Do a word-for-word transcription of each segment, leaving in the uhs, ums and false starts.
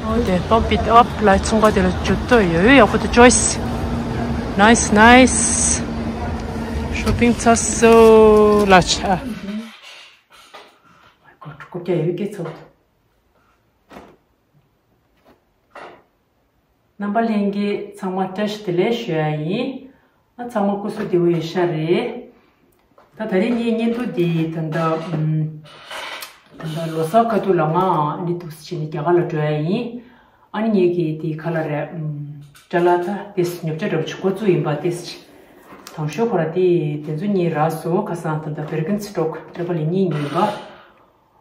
འོ་དེ་Pump It Up ལ་ཚོང་ཁང་དེ་ལ་འཇུ་ཏོ་ཡོད་ཡོད་ཡག་པོ་འདུག Choice. Nice, nice. Shopping ཚར་སོང་ལ་ཆ། ཀོ་ཀོ་ཀྱ་ཡོད་ཀྱི་ཚོགས། རྣམ་པ་ལྷན་རྒྱས་ཚང་མ་བཀྲ་ཤིས་བདེ་ལེགས་ཞུ་ཡ་ཡིན། ཨ་ཚང་མ་སྐུ་གཟུགས་བདེ་པོ་ཡོད་ཤག་རེད། ད་ད་རེས་ངའི་བརྙན་ཐུང་འདི་ད་ལྟ་ཨམ། ད་ལྟ་ལོ་གསར་ཁ་ཐུག་ལ་ང་ཨ་ནི་འདུག་སེ་བྱས་ནས་རྒྱ་གར་ལ་འགྲོ་ཡ་ཡིན། ཨ་ནི་ངེད་ཀྱི་དེ་ག་ལ་རེད་ཨམ། ཅ་ལག་ད་དེ་ཉོ་ཆ་འདྲ་པོ་ཅིག་འགོ་བཙུགས་ཡིན་པ་དེ་ཅིག་དང་ཤོས་ཁོ་ར་དེ་དེ་ཚོ་གཉིས་རག་སོང་། ཁ་སང་ད་ལྟ་Birkenstock ཅ་པ་ལི་གཉིས་ཉོས་པ།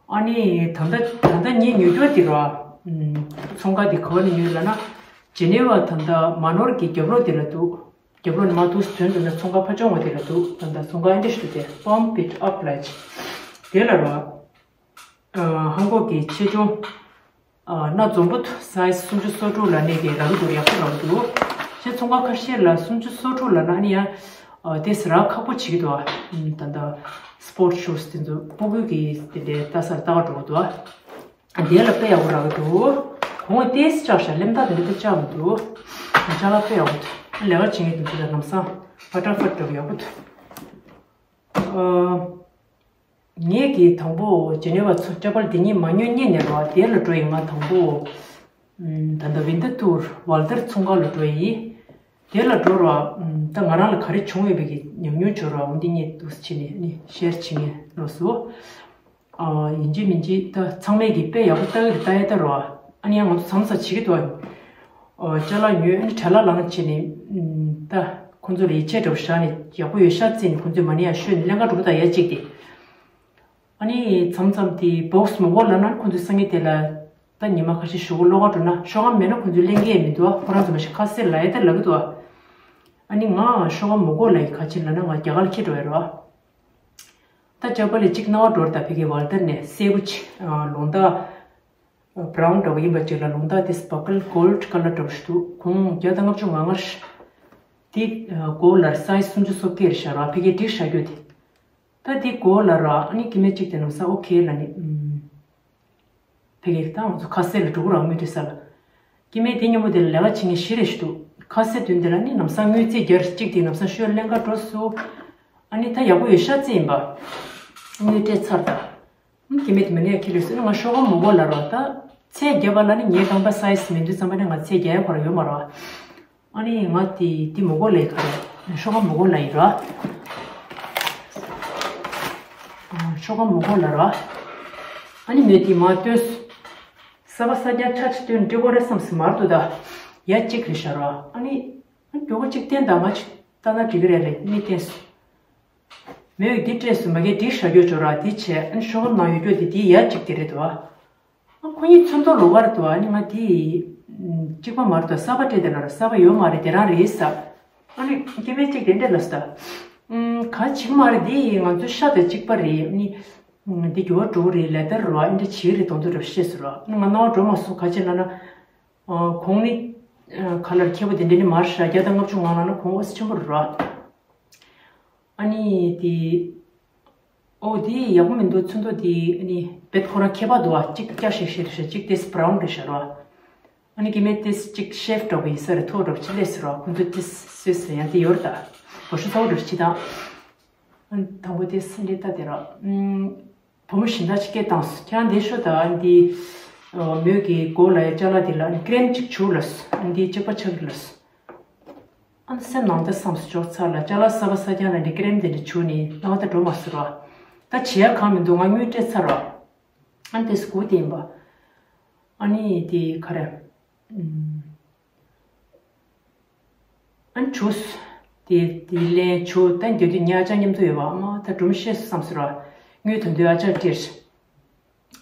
ཨ་ནི་ད་ལྟ་ད་ལྟ་ངས་ཉོ་རྒྱུ་དེ་ར། ཨམ། ཚོང་ཁང་དེ་ག་བ་ནས་ཉོས་ལབ་ན། ཇི་ནེ་ཝ་ད་ལྟ་མ་ནོར་གྱི་རྒྱབ་ལོགས་དེ་ལ་འདུག་རྒྱབ་ལོགས་ནས་མར་འདུག་སེ་ཐོན་འགྲོ་ན་ཚོང་ཁང་ཕར་ཕྱོགས་ངོས་དེ་ལ་འདུག་ད་ལྟ་ཚོང་ཁང་ཨེ་འདྲ་ཞིག་འདུག་སྟེ། Pump It Up ལབ་ཅིག་དེ་ལ་ར། ཨ། ཧང་གོག་གི་ཆེ་ཆུང་། ཨ། སྣ་འཛོམས་པོ་འདུག size སུམ་ཅུ་སོ་དྲུག་ལབ་ནས་ཀྱི་རག་གི་འདུག་ཡག་པོ་རག་གི་འདུག་གཞན་ཚོང་ཁང་ཁ་ཤས་ལ་སུམ་ཅུ་སོ་དྲུག་ལབ་ན་ཨ་ནི་ཡང་། ཨ། དེ་ཟེར་རག་ཁག་པོ་བྱེད་ཀྱི་འདུག་ཨ། ད་ལྟ་sport shoes དེ་ཚོ་སྤུ་གུ་གི་དེ་འདྲའི་ལྟ་སར་ལྟ་ག་འགྲོ་གི་འདུག་ཨ། དེ་ལ་དཔེ་ཡག་པོ་རག་གི་འདུག་གོང་ཏོག་ཙམ་བཅག་ཤག་ལེམ་ཐག་དེ་འདྲ་དཔེ་བཅག་མི་འདུག་ཅ་ལག་དཔེ་ཡག་པོ་འདུག་ལས་ཀ་བྱེད་མཁན་དེ་ཚོ་ལ་ལམ་སང་ཕ་ཏྲ་ཕ་ཏྲ་ཡག་པོ་འདུག་ཨ། ངས་ཀྱིས་དང་པོ་ཇི་ནེ་ཝ་ཚོ་ཅ་པ་ལི་དེ་གཉིས་མ་ཉོས་སྔོན་ནས་རོ་དེ་ལ་འགྲོ་ཡིན། ང་དང་པོ་ད་ལྟ་ཝིན་ཏར་ཊུར་ཝལ་ཏར་ཚོང་ཁང་ལ་འགྲོ་ཡིན། དེ་ལ་འགྲོ་རོགས། ད་ང་རང་ལ་ག་རེ་བྱུང་ཡོད་པའི་གི་ཉམས་མྱོང་བྱོས་རོགས། འོ་འདི་གཉིས་འདུག་སེ་བྱས་ནས་ནི་ཤེར་བྱེད་ངེས་ལོ་སུ། ཨ། ཡིན་གཅིག་མིན་གཅིག་ད་ཚང་མས་གི་དཔེ་ཡག་པོ་ལྟ་གི་རེད། ལྟ་ཡ་ལྟ་རོགས། ཨ་ནི་ཡང་ང་ཚོ་མཚམས་མཚམས་བྱེད་ཀྱི་འདུག་ཨ། ཅ་ལག་ཉོས་ཨ་ནི་བྲེལ་བ་ལངས་བྱས་ནས་ད་ཁོང་ཚོ་ལ་ཡིད་ཆེས་འདྲ་པོ་བཞག་ནས་ཡག་པོ་ཡོད་ཤག་བརྩིས་ནས་ཁོང་ཚོས་མ་ཎི་ཡང་ཤོད་ནས་ལེན་ག་འགྲོ་གི་ད་ཡ་གཅིག་དེ། ཨ་ནི་མཚམས་མཚམས་དེ་བོག་སི་མི་དགོས་ལབ་ན་ཁོང་ཚོས་སང་ཉིན་དེ་ལ་ད་ཉི་མ་ཁ་ཤས་གཞུག་གུ་སློག་ག་འགྲོ་ན་ཤོག་སྒམ་མེད་ན་ཁོང་ཚོས་ལེན་གི་ཡས་མི་འདུག་ཨ། ཁོ་རང་ཚོ་མ་གཞི་ཁ་ཟས་ལབ་ཡ་དེ་ལབ་གི་འདུག་ཨ། ཨ་ནི་ང་ཤོག་སྒམ་མི་དགོས་ལབ་ཡི་ག་ཅི་ལབ་ན་ང་རྒྱ་གར་ལ་འཁྱེར་འགྲོ་ཡ་རེད་བ། ད་ཅ་པ་ལི་གཅིག་རྣ་བ་འགྲོ་རེད་ད། ཕ་གིའི་ཝལ་ཏར་ནས་སེར་པོ་ཅིག་ལོང་ཏ་བྷ་རའུན་འདྲ་པོ་ཡིན་པ་ཅིག་ལ་ལོང་ཏ་དེ་སྤར་ཀལ་གོལ་ཌི་ཀ་ལར་འདྲ་པོ་ཞིག་འདུག་གོང་བརྒྱ་དང་ལྔ་བཅུ་ང་ལྔ་རེད། དེ་དགོས་ལ་སའི་ཛི་སུམ་ཅུ་སོ་བརྒྱད་རེད་ཤག་ར། ཕ་གིའི་སྒྲིག་བཞག་རྒྱུ་དེ། ད་དེ་དགོས་ལ་ར། ཨ་ནི་སྐྱེ་དམན་གཅིག་དེ་ནམ་ས་ཨོ་ཁེ་ལ་ནི། ཕ་གིའི་ད་ང་ཚོ་ཁ་ཟས་ལ་འགྲོ་གི་ར་དངུལ་སྤྲད་ས་ལ། སྐྱེ་དམན་དེ་སྙོམས་པོ་དེ་ལ་ལས་ཀ་བྱེད་མཁན་བཞི་རེ་ཞིག་འདུག་ཁ་ཟས་དོན་དེ་ལ་ནི་ནམ་ས་དངུལ་རྩིས་རྒྱར་གཅིག་དེ་ནམ་ས་ཤོད་ལེན་ག་འགྲོ་སུ། ཨ་ནི་ད་ཡག་པོ་ཡོད་ཤག་རྩིས་ཡིན་པ། དངུལ་སྤྲད་ཚར་ད། ཨ་ནི་སྐྱེ་དམན་དེ་མ་ནི་ཡ་ཁེ་ལོས་སུ་ང་ཤོག་སྒམ་མི་དགོས་ལ་ར་ད། ཚད་བརྒྱབ་པ་ལ་ནི་ངའི་རྐང་པ་སའི་ཛི་མི་འདུག་བསམ་པ་ནི་ང་ཚད་བརྒྱབ་ཡ་ཁོ་ར་ཡོད་མ་ར། ཨ་ནི་ང་དེ་དེ་མི་དགོས་ལ་ཡི་ག་རེ། ཤོག་སྒམ་མི་དགོས་ལ་ཡི་ར། ཤོག་སྒམ་མི་དགོས་ལ་ར། ཨ་ནི་མོས་དེ་མར་སྟོན་སོང་། གསར་པ་གསར་རྐྱང་ཆ་ཅིག་སྟོན་འགྲིག་གོ་རེད་བསམ་སོང་མ་རེད་འདུག་ད། ཡ་གཅིག་རེད་ཤག་ར། ཨ་ནི། ཨ་མགྱོགས་པོ་གཅིག་བསྟན་དང་ང་ཅིག་ལྟ་ན་འགྲིག་གི་རེད་ལབ་ནི་བསྟན་སོང་། མོས་འདི་སྤྲད་སོང་། མ་གིར་འདི་བཞག་རྒྱུ་བྱོས་ར་འདི་བྱས། ཨ་ནི་ཤོག་སྒམ་ནང་ཡོད་རྒྱུ་དེ་དེའི་ཡ་གཅིག་དེ་རེད་འདུག་ཨ། ཨ་ཁོ་གཉིས་ཚོན་མདོག་ལོགས་ཀ་རེད་འདུག་ཨ་ནི་ང་དེ་གཅིག་པ་མ་རེད་འདུག་གསར་པ་སྤྲད་དེ་ལ་ར་གསར་པ་ཡོད་མ་རེད། དེ་རང་རེད་ཟེར། ཨ་ནི་སྐྱེ་དམན་གཅིག་དེ་འདྲས་ལབ་སོང་། ཨ་ག་བྱེད་ཀྱི་མ་རེད། འདི་ང་ཚོའི་ཤ་དང་གཅིག་པ་རེད། ཨ་ནི་འདི་འགྱུར་བ་འགྲོ་གི་རེད། ལེ་དར་རེད་བ། ཨ་འདྲ་བྱེད་ཀྱི་རེད་མདོག་མདོག་འདྲ་བཤད་སོང་ར། ཨ་ནི་ང་རྣ་བ་འགྲོ་མ་སོང་། ག་ཅི་ལབ་ན། ཨ་གོང་ནི་ཨ་ག་ལར་ཁེ་པོ་དེ་འདྲ་ནི་མ་རེད་ཤག་བརྒྱ་དང་ལྔ་བཅུ་ང་ལབ་ན་གོང་ཨོ་ཙི་ཆེན་པོ་རེད་ར། ཨ་ནི་དེ། ཨོ་དེ་ཡག་པོ་མི་འདུག་ཚོན་མདོག་དེ་ཨ་ནི་བེད་ཁོ་རང་ཁྱད་པར་འདུག་བ། གཅིག་སྐྱ་ཤིག་ཤིག་རེད་ཤག་གཅིག་དེ་སི་བྷ་རའུན་རེད་ཤག་ར། ཨ་ནི་སྐྱེ་དམན་དེ་གཅིག་ཤེབ་འདྲ་པོ་ཡིན་ས་རེད། ཐོག་འདྲ་པོ་ཅིག་སླེབས་སོང་ར། ཁོང་ཚོ་དེ་སུས་ཟེར་ཡང་དེ་ཡོད་རེད་ད། སྒོར་ཤུ་ཚ་བོ་འདྲ་པོ་ཅིག་དང་། ཨ་ནི་དང་པོ་དེ་སི་འདྲའི་ལྟ་དེ་ར། ཨུམ། བུ་མོ་གཞན་དག་ཅིག་སྐད་བཏང་སོང་། ཁྱེད་རང་འདིར་ཤོག་དང་། འདི་མོས་ཀྱི་མགོ་ལ་ཡ་ཅ་ལག་འདི་ལ་ཀི་རེམ་ཅིག་བྱུགས་ལབ་སོང་། འདི་གཅིག་པ་ཆགས་ཀྱི་ལབ་སོང་། ཨ་ནི་སེམས་ནང་ད་བསམ་སོང་། ཅོག་ཚ་ལ་ཅ་ལག་གསར་པ་གསར་རྐྱང་ལ་འདི་ཀི་རེམ་དེ་འདྲ་བྱུགས་ནས་སྣང་བ་ད་འགྲོ་མ་སོང་ར། ད་བྱེད་ཡ་གང་མི་འདུག་ང་དངུལ་སྤྲད་ཚར་ར། ཨ་ནི་དེ་སྒུག་བསྡད་ཡིན་པ། ཨ་ནི་དེ་ག་རེ། ཨུམ། ཨ་ནི་བྱུགས། དེ་དེ་ལན་བྱུགས། ད་རྒྱ་དུས་ཉལ་ཨ་ཅག་མཉམ་དུ་ཡོད་པ། ཨ་མ་ད་སྒྲུང་བཤད་སོང་བསམ་སོང་ར། དངུལ་ད་དུང་ཨ་ཅག་སྤྲད།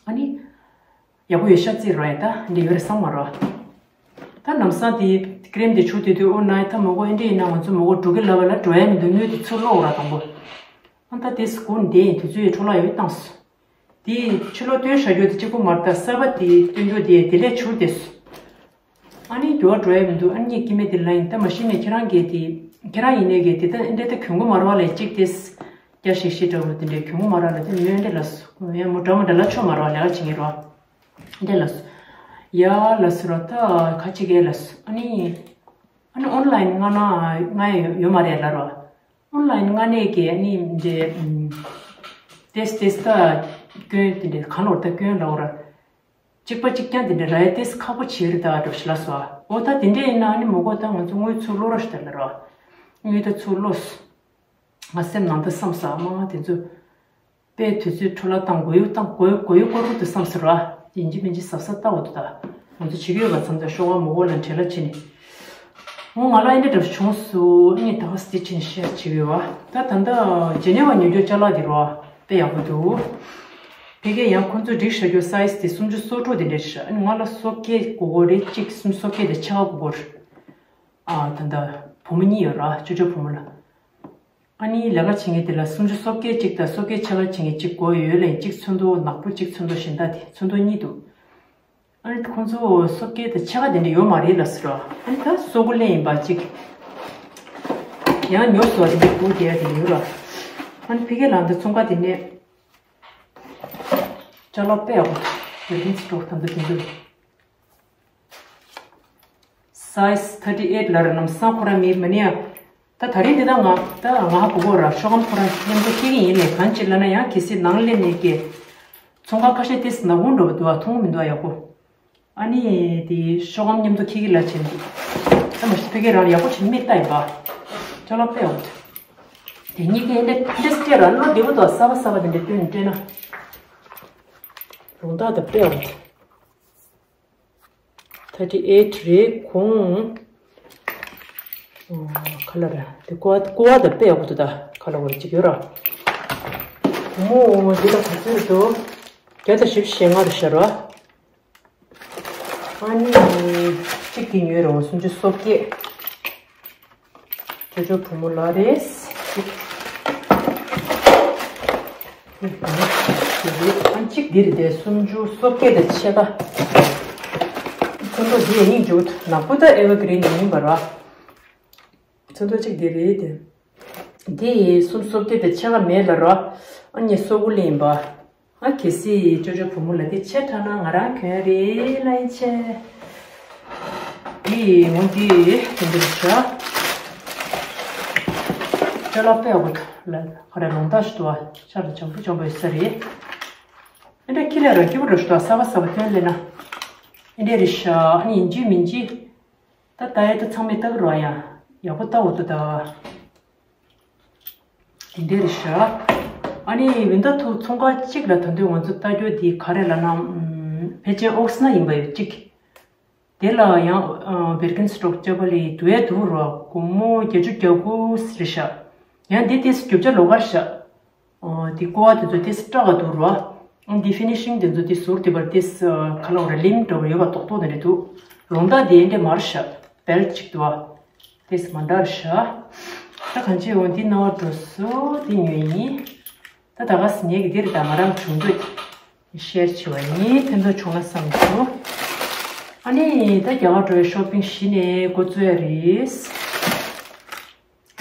ཨ་ནི་ཡག་པོ་ཡོད་ཤག་རྩིས་རོགས་ཡ། ད་འདི་ཡོད་རེད་བསམ་མ་རོགས། ད་ལམ་སང་དེ་ཀི་རེམ་དེ་བྱུགས་དེ་དུས་ཨོ་ན་ཡ་ད་མོ་གོ་ཨེ་འདྲ་ཡིན་ན་ང་ཚོ་མོ་གོ་འགྲོ་གི་ལབ་པ་ལ་འགྲོ་ཡ་མི་འདུག་དངུལ་དེ་ཚུར་སློག་ར་དང་པོ། ཨ་ད་དེ་སྒུག་བསྡད་ཡིན། དུས་ཚོད་ཡོད་འཕྲོ་བརླག་ཡོད་བཏང་སོང་། དེ་ཕྱི་ལོགས་སྟོན་བཞག་རྒྱུ་དེ་གཅིག་པོ་མ་རེད། ད་གསར་པ་དེ་སྟོན་རྒྱུ་དེ་དེ་ལས་བྱུགས་བསྡད་སོང་། ཨ་ནི་འགྱུར་བ་འགྲོ་ཡ་མི་འདུག་ཨ་ནི་ངས་སྐྱེ་དམན་དེ་ལ་ཡིན། ད་མ་གཞི་ནས་ཁྱེད་རང་གིས་དེ་ཁྱེད་རང་ཡིན་ནའི་གིས་དེ་ད་འདྲ་ད་གྱོན་གོ་མ་རེད་པ་ལས། གཅིག་དེ་སྐྱ་ཤིག་ཤིག་འདྲ་པོ་དེ་འདྲ་གྱོན་གོ་མ་རེད་པ་ལས། དེ་མོས་འདྲ་ལབ་སོང་། ཡང་མོ་འདྲ་མོ་འདྲ་ལབ་ཆོག་མ་རེད་པ། ལས་ཀ་བྱེད་མཁན་རེད་པ། འདྲ་ལབ་སོང་། ཡ་ལ་སུ་ར་ད་ཁ་ཅིག་གེ་ལ་སུ་ཨ་ནི་ཨ་ནི་ཨོན་ལ་ཡིན་ང་ན་ང་ཡོད་མ་རེད་ལ་རོ། ཨོན་ལ་ཡིན་ང་ནས་གེ་ཨ་ནི་འདྲེ་ཏེས་ཏེས་ད་སྐྱོན་དེ་འདྲེ་གང་ལོར་ད་སྐྱོན་ལ་འོ་ར། གཅིག་པ་གཅིག་རྐྱང་དེ་འདྲ་ར་ཡ་ཏེས་ཁག་པོ་བྱེད་རེད་ད་འགྲོ་ཤི་ལ་སོ། འོ་ད་དེ་འདྲ་ཡིན་ན་ཨ་ནི་མོ་གོ་ད་ང་ཚོ་དངུལ་ཚུར་ལོ་ར་ཤི་ད་ལ་རོ། དངུལ་ད་ཚུར་ལོ་སོ། ང་སེམས་ནང་ད་བསམ་ས་མ་དེ་ཚོ། པས་དུས་ཚོད་འཕྲོ་བརླག་བཏང་དགོས་ཡོད་བཏང་དགོས་དགོས་ཡོད་སྐོར་དུ་བསམ་ཟེར་བ། ཡིན་གཅིག་མིན་གཅིག་གཟབ་གཟབ་ལྟ་འོ་དུ་ད། ང་ཚོ་བྱེད་ཀྱི་ཡོད་པ་ཚང་ཚང་ཤོག་བ་མོ་གོ་ལ་འབྲེལ་ལ་བྱེད་ནས། འོ་ང་ལ་ཨེ་འདྲ་འདྲ་བྱུང་སུ་ངས་ད་བ་སི་ཅི་ནས་ཤེར་བྱེད་ཀྱི་ཡོད་བ། ད་ད་ལྟ་ཇེ་ནེ་བ་ཉོ་རྒྱུ་ཅ་ལག་དེ་རོ་དཔེ་ཡག་པོ་འདུག་ཕ་གིར་ཡང་ཁོང་ཚོ་སྒྲིག་བཞག་རྒྱུ་སའི་ཛི་དེ་སུམ་ཅུ་སོ་དྲུག་དེ་འདྲ་ཞིག་ང་ལ་སོ་བརྒྱད་དགོས་གོ་རེད། གཅིག་སུམ་སོ་བརྒྱད་དེ་ཕྱེད་ཀ་དགོས་གོ་རེད། ཨ་ད་ལྟ་བུ་མོ་གཉིས་ཡོད་ར་ཅོ་ཅོ་བུ་མོ་ལ། ཨ་ནི་ལས་ཀ་བྱེད་མཁན་དེ་ལ་སུམ་ཅུ་སོ་བརྒྱད་གཅིག་དང་སོ་བརྒྱད་ཕྱེད་ཀ་བྱེད་མཁན་གཅིག་དགོས་ཡོད་ལན་གཅིག་ཚོན་མདོག་ནག་པོ་གཅིག་ཚོན་མདོག་གཞན་དག་དེ་ཚོན་མདོག་གཉིས་འདུག་ཨ་ནི་ཁོང་ཚོ་སོ་བརྒྱད་དང་ཕྱེད་ཀ་དེ་འདྲ་ཡོད་མ་རེད་ལ་ཟེར་རོ། ཨ་ནི་ད་སོ་དགུ་ལེན་ཡིན་པ་གཅིག་ཡང་ཉོ་སོ་དེ་འདྲ་སྒུག་བསྡད་དེ་ཡོད་ར། ཨ་ནི་ཕ་གི་ལ་འདི་ཚོང་ཁང་དེ་ནས་ཅ་ལག་དཔེ་ཡག་པོ་འདུག་དེ་ཚོ་ད་འདི་དེ་འདུག་སའི་ཛི་ཐར་ཊི་ཨེཊ་ལ་ར་ནམ་སང་ཁོ་རང་མི་མ་ནི་ཡ། ད་ད་རིང་འདི་ད་ང་ད་ང་ཧ་གོ་གོ་ར་ཤོག་ཨམ་ཁོ་རང་མཉམ་དུ་ཁྱེར་གི་ཡིན་ལས་གང་ཅི་ལ་ན་ཡང་གལ་སྲིད་ནང་སླེབས་ནས་ཀྱི་ཚོང་ཁང་ཁ་ཤས་ཏེས་ནག་པོ་འགྲོ་བ་འདུག་ཨ་མཐོང་མི་འདུག་ཨ་ཡག་པོ། ཨ་ནི་དེ་ཤོག་ཨམ་མཉམ་དུ་ཁྱེར་གི་ལ་བྱེད་འདུག་ད་མ་གཞི་ཕ་གི་རང་ཡག་པོ་བྱེད་མི་ལྟ་ཡིན་པ། ཅ་ལག་དཔེ་ཡག་པོ་འདུག་དེ་གཉིས་ཀའི་འདི་འདི་སྐད་ར་བློ་བདེ་པོ་འདུག་གསར་པ་གསར་པ་དེ་འདྲ་སྟོན་སྤྲད་ན་རུང་ད་ད་དཔེ་ཡག་པོ་འདུག་ཐར་ཊི་ཨེཊ་རེད་གོང་། ཨོ་ཁ་ལ་ར་དེ་ཀོ་བ་ཀོ་བ་ད་དཔེ་ཡག་པོ་འདུག་ད་ཁ་ལ་བ་ར་གཅིག་ཡོད་ར། མོ་འདི་ལ་ག་ཚོད་འདུག་བརྒྱ་དང་བཞི་བཅུ་ཞེ་ལྔ་རུ་ཤར་བ། ཨ་ནི་གཅིག་གི་ཉོས་ར་སུམ་ཅུ་སོ་བརྒྱད། ཅོ་ཅོ་བུ་མོ་ལ་རེད། ཨ་གཅིག་འདི་རེད་དེ་སུམ་ཅུ་སོ་བརྒྱད་དང་ཕྱེད་ཀ་ཚོན་མདོག་འདི་ཡང་སྙིང་རྗེ་པོ་འདུག་ནག་པོ་ད་ཨེ་ཝར་གི་རིན་ནི་ཡིན་པ་ར། ཚོན་མདོག་གཅིག་འདི་རེད་དེ། འདི་སུམ་ཅུ་སོ་བརྒྱད་དང་ཕྱེད་ཀ་མེད་ལ་ར། ཨ་ནི་སོ་དགུ་ལེན་ཡིན་པ། ཨ་གལ་སྲིད་ཅོ་ཅོ་བུ་མོ་ལ་དེ་ཆེ་དྲགས་ན་ང་རང་གྱོན་རེད་ལ་ཡིན་ཆེ། དེ་ངོ་དེ་དེ་འདྲ་བྱ། ཅ་ལག་དཔེ་ཡག་པོ་ལ་ཁ་ར་རོང་ཏ་ཞིག་ཏུ་བ་ཤར་ལ་ཅམ་པོ་ཅམ་པོ་ཡོད་ས་རེད། ཨེ་འདྲ་ཁྱི་ལ་ར་སྐྱིད་པོ་འགྲོ་ཞིག་ཏུ་བ་གསར་པ་གསར་པ་སྟོན་ལེ་ན། ཨེ་འདྲ་རེད་ཤག་ཨ་ནི་ཡིན་གཅིག་མིན་གཅིག་ད་ད་ཡ་ད་ཚང་མས་ལྟ་གི་རོགས་ཡ། ཡག་པོ་ལྟ་འོ་ཏོ་ད། དེ་འདྲ་རེད་ཤག་ཨ་ནི་ཝིན་ཏར་ཐུག་ཚོང་ཁང་གཅིག་ལ་ད་དུང་ང་ཚོ་ལྟ་རྒྱུ་དེ་ག་རེ་ལབ་ན། ཕལ་ཆེར་ཨོག་སི་ན་ཡིན་པ་ཡོད་གཅིག་དེ་ལ་ཡང་བེར་ཀིན་སི་ཊོག་ཅ་པ་ལི་དུ་ཡ་དུ་རོ་སྒོར་མོ་བརྒྱད་ཅུ་གྱ་དགུ་རེད་ཤག་ཡང་འདི་ཏིས་རྒྱུ་ཆ་ལོགས་ཀ་རེད་ཤག་འོ་དེ་ཀོ་བ་དེ་ཚོ་ཏིས་སྐྲག་ག་འདུག་རོ། འདི་ཕི་ནི་ཤིང་དེ་ཚོ་དེ་ཟུར་དེ་བར་ཏིས་ག་ལ་འོ་ར་ལིམ་འདྲ་བོ་ཡོད་པ་ཏོག་ཏོག་དེ་འདྲ་འདུག་རོང་ད་དེ་འདྲ་མ་རེད་ཤག་བེལ་ཅིག་འདུག་བ། ཏིས་མ་འདྲ་རེད་ཤག་ད་གང་ཅི་འོ་འདི་ནང་བ་འགྲོ་སོ་འདི་ཉོས་ཡིན། ད་ད་ག་སི་ངེད་ཀྱི་འདི་རེད་ད་ང་རང་བྱུང་འདོད་ཤེར་བྱེད་བ་ཡིན་ཕན་ཐོགས་བྱུང་ན་བསམ་འདུག་ཨ་ནི་ད་རྒྱ་གར་འགྲོ་བའི་ཤོ་པིང་གཞི་ནས་འགོ་བཙུགས་ཡ་རེད།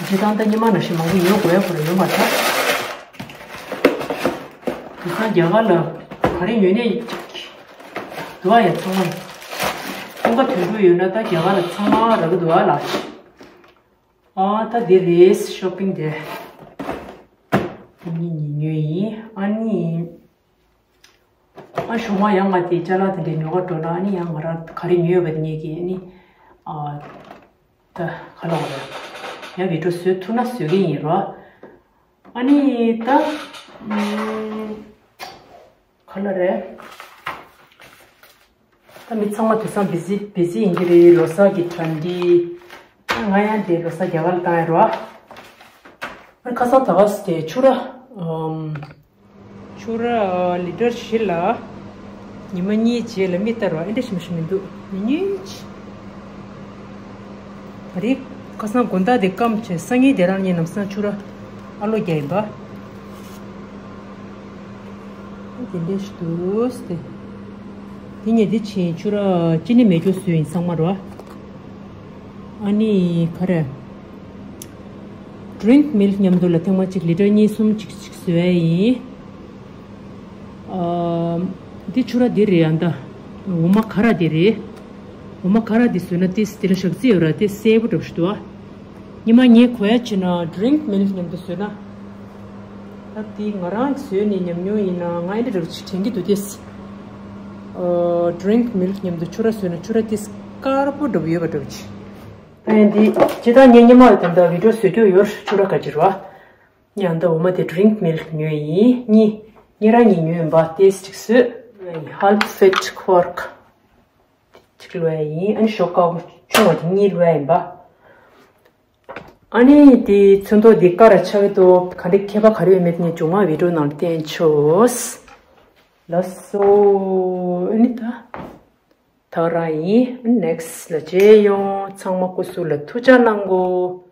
སྤྱིར་བཏང་ད་ཉི་མ་ནང་བཞིན་མང་པོ་ཉོ་དགོས་ཡ་ཁོ་རང་ཡོད་མ་རེད། དེང་སང་རྒྱ་གར་ལ་ག་རེ་ཉོས་ནས་འདུག་ཨ་ཡ་ཚང་མ། ཁོང་ཁ་དོན་གྲུབ་ཡོད་ན་ད་རྒྱ་གར་ལ་ཚང་མ་རག་གི་འདུག་ཨ་ལགས། ཨ་ད་འདི་རེད་ཤོ་པིང་དེ། ཉིན་ཉིན་ཉོས་ཡིན་ཨ་ནི། ཨ་ཞོགས་མ་ཡང་ང་དེ་ཅ་ལག་དེ་འདྲའི་ཉོ་ག་འགྲོ་ན་ཨ་ནི་ཡང་ང་རང་ག་རེ་ཉོས་ཡོད་པ་དེ་ངེད་ཀྱིས་ཨ་ནི། ཨ་ད་ག་ལ་བ་རེད། ཡང་བི་ཌིའོ་བཟོས་ཐུབ་ན་བཟོ་གི་ཡིན་རོ། ཨ་ནི་ད། ཨམ། ག་ལ་རེད། ད་མི་ཚང་མ་དེང་སང་བི་ཟི་བི་ཟི་ཡིན་གྱི་རེད་ལོ་གསར་གྱི་གྲ་སྒྲིག་ད་ང་ཡང་དེ་ལོ་གསར་རྒྱ་གར་ལ་བཏང་ཡ་རོ། ཨ་ཁ་སང་ད་ག་སི་དེ་ཕྱུ་ར། ཨམ། ཕྱུ་ར་ལི་ཊར་བཞི་ལ། ཉི་མ་གཉིས་རྗེས་ལ་མི་ལྟར་བ་ཨེ་འདྲ་ཞིམ་ཞིམ་མི་འདུག་ཉིན་གཉིས། ཨ་རི། ཁ་སང་དགོང་དག་དེ་སྐམ་བྱས་སང་ཉིན་དེ་རང་ཉིད་ལམ་སང་ཕྱུ་ར་ཨ་ལོ་རྒྱག་ཡིན་པ། དེ་འདྲས་ཞིག་འདུག་སྟེ། དེ་ཉིད་དེ་ཕྱིན་ཕྱུ་ར་ཅི་ནི་མེད་རྒྱུ་བཟོས་ཡིན་ཚང་མ་རོ། ཨ་ནི་ག་རེ། ཌི་རིང་མིལ་མཉམ་དུ་ལ་ཐེངས་མ་གཅིག་ལི་ཊར་གཉིས་གསུམ་གཅིག་གཅིག་བཟོས་ཡིན། ཨ། འདི་ཕྱུ་ར་འདི་རེད་ཨ་ད། འོ་མ་ཁ་ར་དེ་རེད། འོ་མ་ཁ་ར་དེ་བཟོས་ན་ཏིས་དེ་ལ་ཞག་རྩི་ཡོད་ར་དེ་གསལ་པོ་འགྲོ་ཞུ་དུ་བ། ཉི་མ་ངས་གོ་ཡ་བྱས་ན་drink milk མཉམ་དུ་བཟོས་ན། ད་དེ་ང་རང་གིས་བཟོས་ནས་ཉམས་མྱོང་ཡིན་ན་ང་ཨེ་འདྲ་འདྲ་བོ་ཅིག་དྲན་གྱི་འདུག་ཏིས། ཨ། drink milk མཉམ་དུ་ཕྱུར་ར་བཟོས་ན་ཕྱུར་ར་ཏིས་དཀར་པོ་འགྲོ་བ་ཡོད་པ་འདྲ་བོ་ཅིག་ཨ་ནི་འདི་ཇི་ལྟར་ངས་སྔོན་མ་དེ་འདྲ་བི་ཌིའོ་བཟོས་རྒྱུ་ཡོད་ཕྱུར་ར་ག་ཅིར་བ། ཡང་ད་འོ་མ་དེ་drink milk ཉོས་ཡིན། གཉིས། ངེད་རང་གཉིས་ཉོས་ཡིན་པ་ཏིས་ཅིག་བཟོས། Half fit quark ཅིག་ལོས་ཡིན། ཨ་ནི་ཞོགས་ཀ་ཆུང་བ་དེ་གཉིས་ལོས་ཡིན་པ། ཨ་ནི་དེ་ཚོན་མདོག་འདི་ཀ་ར་ཆགས་ཀྱི་འདུག་ག་འདྲ་ཁྱད་པར་ག་རེ་ཡོད་མེད་ངས་མཇུག་མ་བི་ཌིའོ་ནང་ལ་བསྟན་ཆོག་ལགས་སོ། ཨ་ནི་ད་ད་རང་ཡིན། next ལ་མཇལ་ཡོང་། ཚང་མ་སྐུ་གཟུགས་ལ་ཐུགས་ཅག་གནང་གོ།